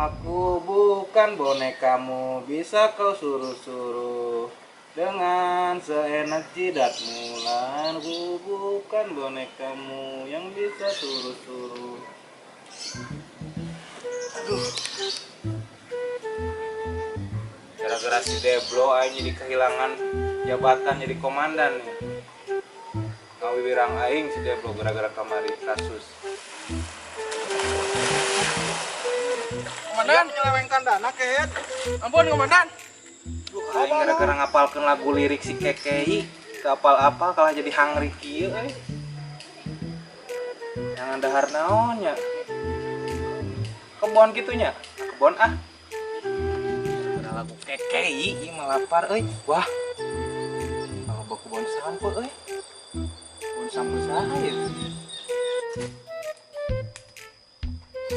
Aku bukan bonekamu, bisa kau suruh-suruh dengan seenak jidatmu. Aku bukan bonekamu yang bisa suruh-suruh. Aduh. Gara-gara si Deblo aing jadi kehilangan jabatan jadi komandan nih. Ngawiwirang aing si Deblo gara-gara kamari kasus. Komandan menyelewengkan dana, Ket. Ampun, Komandan. Duh, aing gara-gara ngapalkeun lagu lirik si KKI, teu apal-apal kalah jadi hangri kieu euy. Jangan dahar naon nya. Kebon kitu nya. Kebon ah. Gara-gara lagu KKI ieu mah lapar euy. Wah. Kalau kebon sampeu euy. Kebon sampeu saha ya?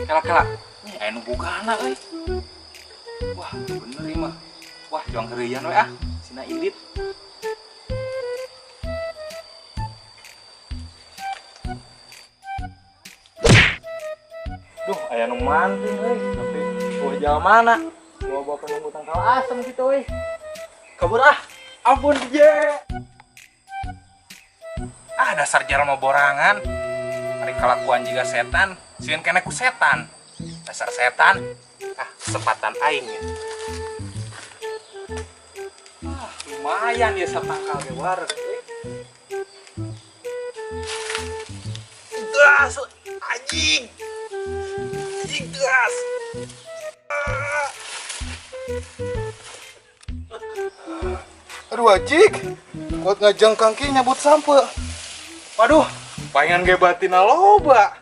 Kela-kela. Ini aya nu bogana euy. Wah, bener ieu mah. Wah, juang heureuyan we ah. Sina ilit. Duh, aya nu manting euy, tapi eueuh jalan mana? Bawa-bawa penunggu tangkal asem gitu euy. Kabur ah. Ampun, je. Ah, dasar jalma borangan. Ari kalakuan jiga setan, sieun keneh ku setan. Dasar setan. Ah, kesempatan aing ya. Ah, lumayan ya satangkal ge wareg euy. Gas, anjing. Anjing gas. Ah. Aduh, ajik. Kuat ngajengkang ki nyabut sampeu. Waduh, palingan ge batina loba.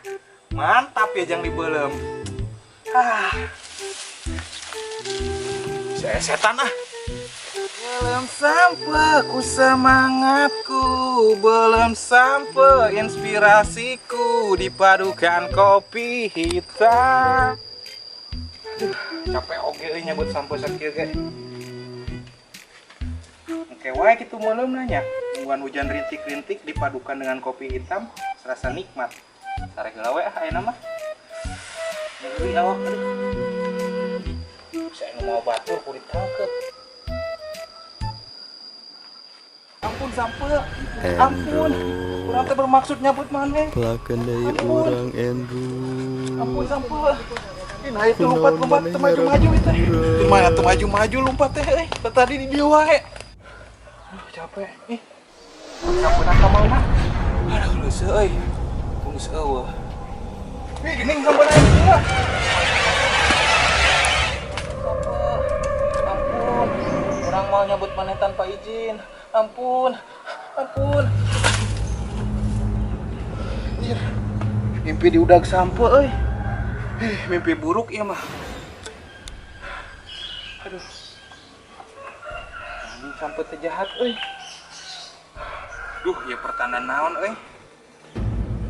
Mantap ya jang dibelem. Ah. Saya setan ah. Belum sampai ku semangatku, belum sampai inspirasiku dipadukan kopi hitam. Aduh, capek oge euy nyabut sampeu sakieu ge. Oke wae kitu meuleum nanya. Tungguan hujan rintik-rintik dipadukan dengan kopi hitam serasa nikmat. Sare heula we ah ayeuna mah. Nyeri awak aduh. Bisa nu mau batur ku ditangkep. Ampun sampeu. Ampun. Urang teh bermaksud nyabut maneh. Pelakan deui Ampun. Urang, Andrew. Ampun sampeu. Ih, nah itu lompat-lompat teu maju-maju itu. Di mana teu maju-maju lompat teh euy. Tadi di dieu wae. Aduh, capek. Ih. Sampeuna ka mana? Aduh, leuseuh euy. Geus eueuh. Ih, geuning sampeuna ieu mah. Sampeu. Ampun. Urang mau nyabut maneh tanpa izin. Ampun. Ampun. Anjir. Mimpi diudag sampeu euy. Ih, mimpi buruk ieu mah. Aduh. Anjing sampeu teh jahat euy. Duh, ieu pertanda naon euy?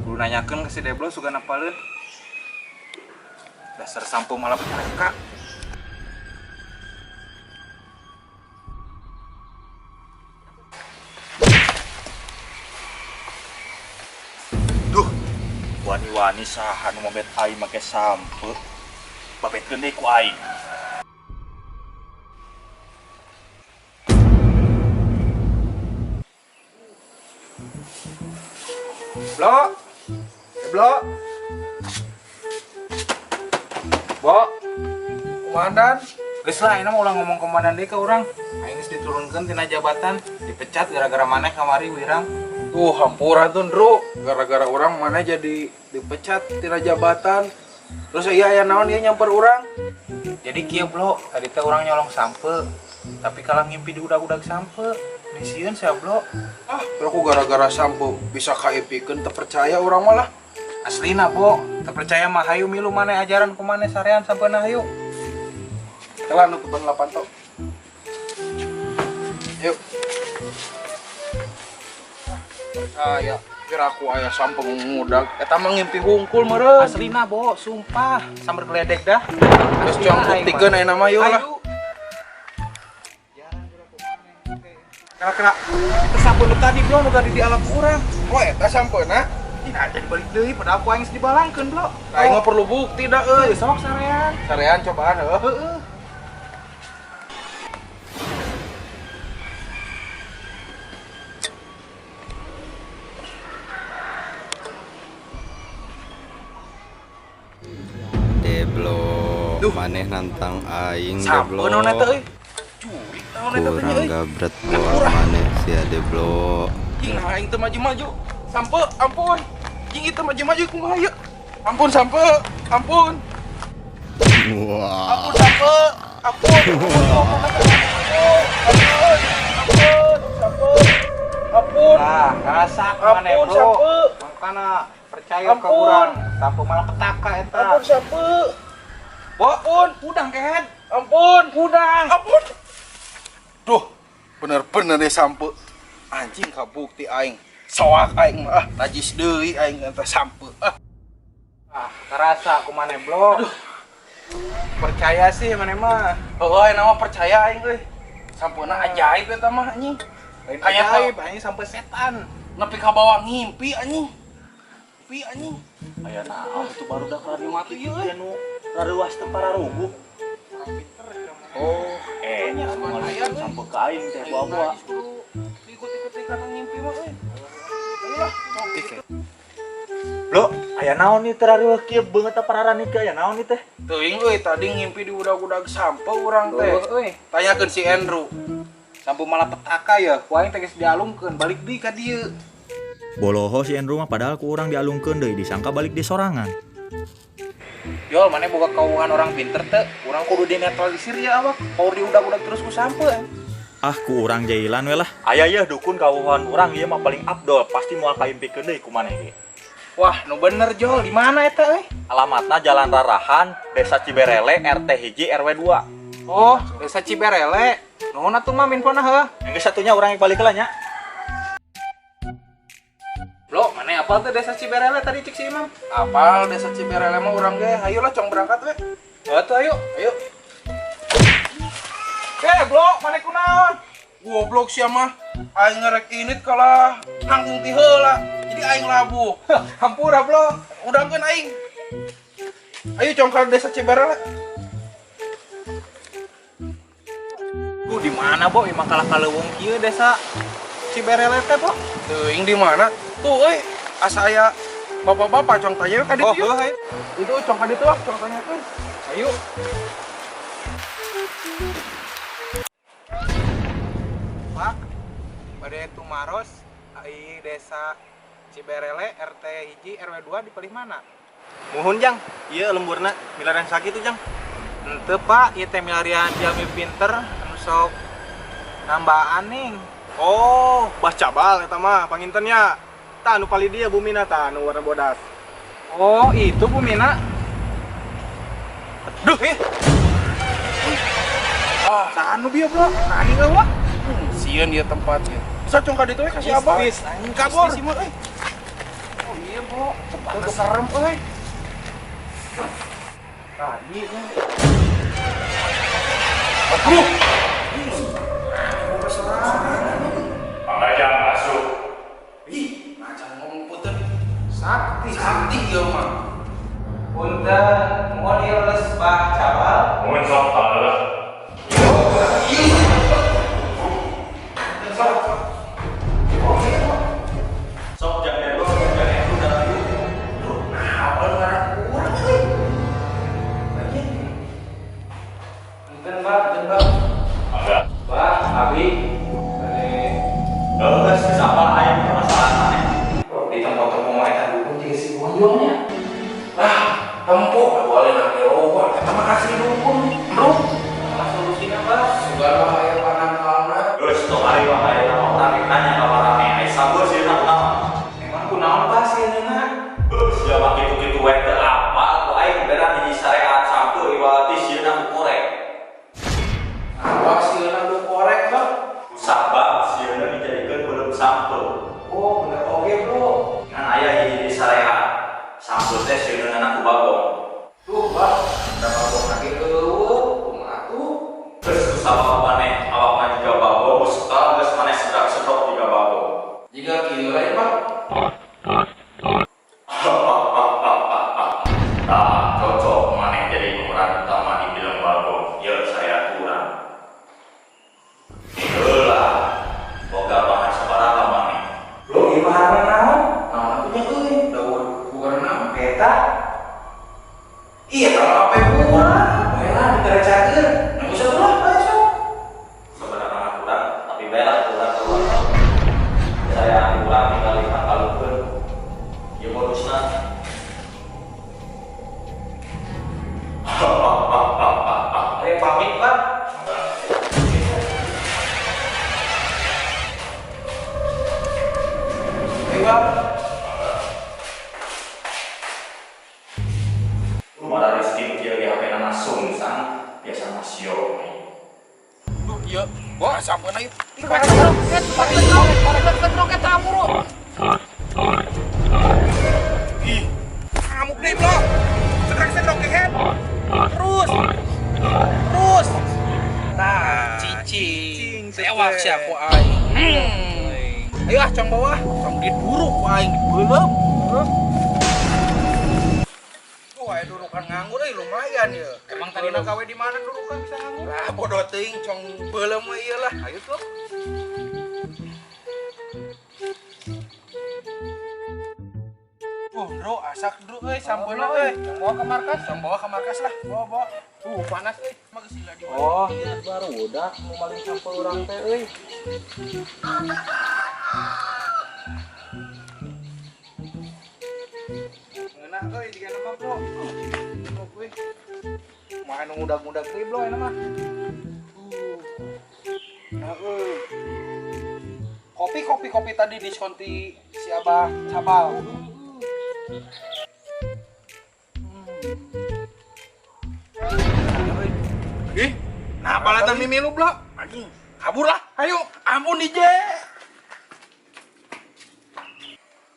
Kudu nanyakeun ke si Deblo sugan apaleun. Dasar sampeu malapetaka. Duh, wani-wani saha nu mabet aing make sampeu. Babetkeun deui ku aing. Blo. Blo. Bo, Komandan. Geus lah, ini mah ulah ngomong komandan deui ka urang. Aing geus diturunkeun tina jabatan, dipecat gara-gara maneh kamari wirang. Tuh, hampura tuh, Ndro. Gara-gara urang mana jadi dipecat tina jabatan. Terus iya aya naon ieu nyamper urang? Jadi kieu, Blo, tadi teh urang nyolong sampeu. Tapi kalah ngimpi diudag-udag sampeu. Misieun sia, Blo. Ah, aku gara-gara sampeu bisa kaipikeun teu percaya urang malah. Aslina, Bo. Teu percaya mah hayu milu maneh ajaran ku maneh sarean sampeuna hayu. Telah nutupan lapan tok. Yuk. Percaya, kira aku aya sampeu ngudag. Eta mah ngimpi hungkul meureun. Aslina, Bo, sumpah. Sambar geledek dah. Geus cuang buktikeun ayeuna mah yuk lah. Ayo. Kira-kira itu sampeu nu tadi, Bro, nu tadi di alam urang. Oh, eta sampeuna? Ih, nah jadi balik deui padahal ku aing geus dibalangkeun, Bro. Aing mah perlu bukti dah euy. Sok sarean. Sarean cobaan heuh. Heeh. Deblo, Duh. maneh nantang aing Sampe Deblo. naon eta euy. Jurik naon eta teh Kurang euy. gabret moal maneh sia Deblo. Jing nah aing teu maju-maju. Sampe, ampun. Jing ieu teu maju-maju kumaha ieu? Ampun sampe, ampun. Wah. Ampun sampe, ampun. Ampun, ampun, sampe. Ampun. Nah, rasa maneh, Ampun, Bro. sampe. Makana percaya ka Ampun. urang, sampe malapetaka eta. Ampun sampe. Ampun, udang kehed. Ampun. Udang. Ampun. Duh, bener-bener deh sampe. Anjing kabukti aing. Soak aing mah, ah, najis deui aing eta sampe. Ah, Ah, kerasa ku maneh, Bro. Percaya sih maneh mah. heueuh aing mah percaya aing euy. Sampena ajaib eta mah anjing. Lain Kayak ajaib, anjing sampai setan. Nepi ka bawa ngimpi anjing. Ngimpi anjing. Aya naon itu barudak rada Mati kitu ieu, teh nu raruas teu pararuguh. Oh, anu ngalikeun sampe ka aing teh boa-boa. Najis kudu diikut-ikut kana ngimpi mah euy. Ayolah, sok. Bro, aya naon nih teh raruah kieu beungeut pararani ke aya naon nih teh? Teuing euy tadi ngimpi di udag-udag sampe urang teh. Heueuh euy. Tanyakeun si Andrew. Sampe malapetaka ya, ku aing teh geus dialungkeun, balik deui ka dieu. Boloho si Andrew mah padahal ku urang dialungkeun deui disangka balik di sorangan. Yol, maneh boga kawuhan orang pinter teu? Urang kudu dinetralisir ya awak. Power diudag-udag terus ku sampe. Ah, ku urang jailan we lah. Aya yeuh dukun kawuhan urang ieu mah paling abdol, pasti moal kaimpikeun deui ku maneh ge. Wah, nu bener Jol, di mana eta euy? Alamatna Jalan Rarahan, Desa Ciberele, RT 1 RW 2. Oh, Desa Ciberele. Nuhun atuh mah infona heuh. Yang satunya urang yang balik lah nya. Bro, maneh apal teh Desa Ciberele tadi cek si Imam? Apal desa Ciberele mah urang ge, hayolah cong berangkat we. Heuh tuh ayo. Ayo. Eh, Bro, maneh kunaon? Goblok sia mah. Aing ngerek init kalah nanggung ti heula. Jadi aing labuh. Hampura, Bro. Udangkeun aing. Ayo cong ka desa Ciberele. Ku di mana, Bo? Imah kalah kaleuweung kieu desa Ciberele teh, Bo? Teuing di mana? Tuh euy, asa aya bapak-bapak cong tanya ka ditu. Oh, heuh, ayo. Itu cong ka ditu ah, cong tanyakeun. Ayo. Pak, bade tumaros ai desa Ciberele RT 1 RW 2 di palih mana? Muhun jang, iya lemburna milarian sakit tuh jang. Henteu Pak, ieu teh milarian jalmi pinter anu sok nambaan ning. Oh, bah cabal eta mah panginten nya. Tah anu palih dia bumina tah anu warna bodas. Oh, itu Bumina. Duh, eh. Ah, saha nu bieu, Bro? Nah, ini eueuh. Sieun ieu tempatnya. Bisa cong ka ditu we kasih abah. Bisnis, anjing Kabur. bisnis ieu mah euy. Oh iya, Bro. Tempatnya serem euy. Tah, ieu nya. Aduh. Pangajang masuk. Ih, macam ngomong punten. Sakti. Sakti ieu mah. Punten, mohon ieu leles Bah Cabal. Mun sok lah. Sok jang Andrew, jang Andrew dalam yuk. Apa ngaran urang euy? Punten, Bah, punten, Bah. Mangga. Bah, abi. Bade Geus geus apal aing permasalahan maneh. di tempat-tempat mah eta dukun jeung si Bonyongnya. Ah, tempo boleh nang loba. Eta mah asli dukun, Bro. Apa solusina, Bah? Sugan mah aya panangkalna. Geus tong ari mah aya nama urang rek nanya ka marane. Ai sabar sieuna kunaon? Emang kunaon Bah sieunna? Geus sia mah kitu-kitu we teu apal ku aing beran hiji syariat sampe iwati sieuna ku korek. Awas sieuna ku korek, Bang. Ku sabab sieuna dijadikeun beuleum sampe. Oh, bener oge, Bro. Ngan aya hiji syariat. Sampe teh sieunana ku bagong. Tuh, Bah, da bagong lagi eueuh, kumaha tuh? Geus ku sabab maneh awakna jiga bagong, geus sekal geus maneh sedrak-sedrok jiga bagong. Jika kieu lain, Bang. Bang. Lu malah Rizky kieu ge HP na sungsang biasa mah Xiaomi. Duh, iya. Wah, sampeuna ieu. Ih, ngamuk deh, Bro. Sedrek-sedrok kehet. Terus. Terus. Nah, cicing. Sewak sia ku aing. Ayo ah, cong bawah. Cong diduruk ku aing dibeuleum. Wah, durukan nganggur euy lumayan ya. Emang tadi nak gawe di mana durukan bisa nganggur? Lah, bodoh teuing cong beuleum we ieu lah. Ayo tuh. Oh, bro, asak bro euy sampeuna euy. Bawa ke markas, cong bawa ke markas lah. Bawa, bawa. Panas euy. Mah geus lila di Oh, baru udah mau maling sampel urang teh euy. Ngeunah euy jiga nama bro. Oh, euy. Mah anu ngudag-ngudag deui bro eta mah. Nah, euy. Kopi kopi kopi tadi diskon ti si Abah Cabal. Ih, nah balatan mimi lu, Bro. Anjing, kabur lah. Ayo, ampun DJ.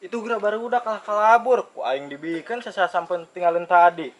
Itu geura baru udah kalah kalabur. Ku aing dibikeun sesa sampeun tinggalin tadi.